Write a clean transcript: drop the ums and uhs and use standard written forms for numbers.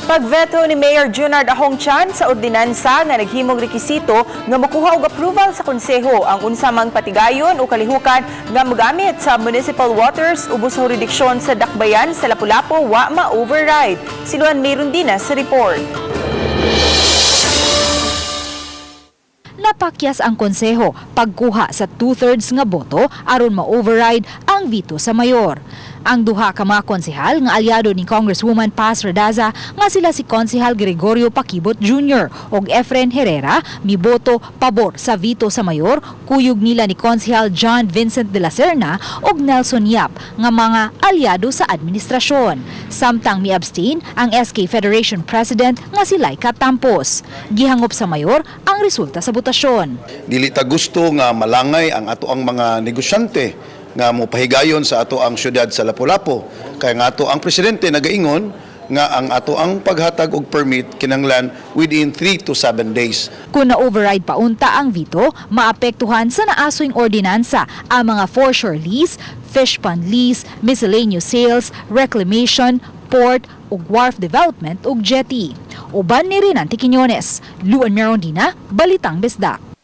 Pagveto ni Mayor Junard Ahong Chan sa ordinansa nga naghimong rekisito nga mokuha og approval sa konseho ang unsa mang patigayon o kalihukan nga mogamit sa municipal waters ubos sa jurisdiksyon sa Dakbayan sa Lapu-Lapu wa ma-override. Si Luan Merundina sa report. Napakyas ang konseho pagkuha sa two-thirds nga boto aron ma-override ang veto sa mayor. Ang duha ka mga konsehal nga alyado ni Congresswoman Paz Radaza nga sila si Konsehal Gregorio Pakibot Jr. ug Efren Herrera miboto pabor sa veto sa mayor, kuyog nila ni Konsehal John Vincent de la Serna ug Nelson Yap nga mga alyado sa administrasyon. Samtang mi-abstain ang SK Federation President nga si Laika Tampos. Gihangop sa mayor ang resulta sa botasyon. Dili ta gusto nga malangay ang ato ang mga negosyante nga mopahigayon sa ato ang syudad sa Lapu-Lapu. Kaya nga ato ang presidente nagaingon nga ang ato ang paghatag og permit kinanglan within 3 to 7 days. Kung na-override pa unta ang veto, maapektuhan sa naasoyng ordinansa ang mga foreshore lease, fish pond lease, miscellaneous sales, reclamation, port, ug wharf development ug jetty. Uban ni Renante Quiñones, Luan Merondina, Balitang Bisdak.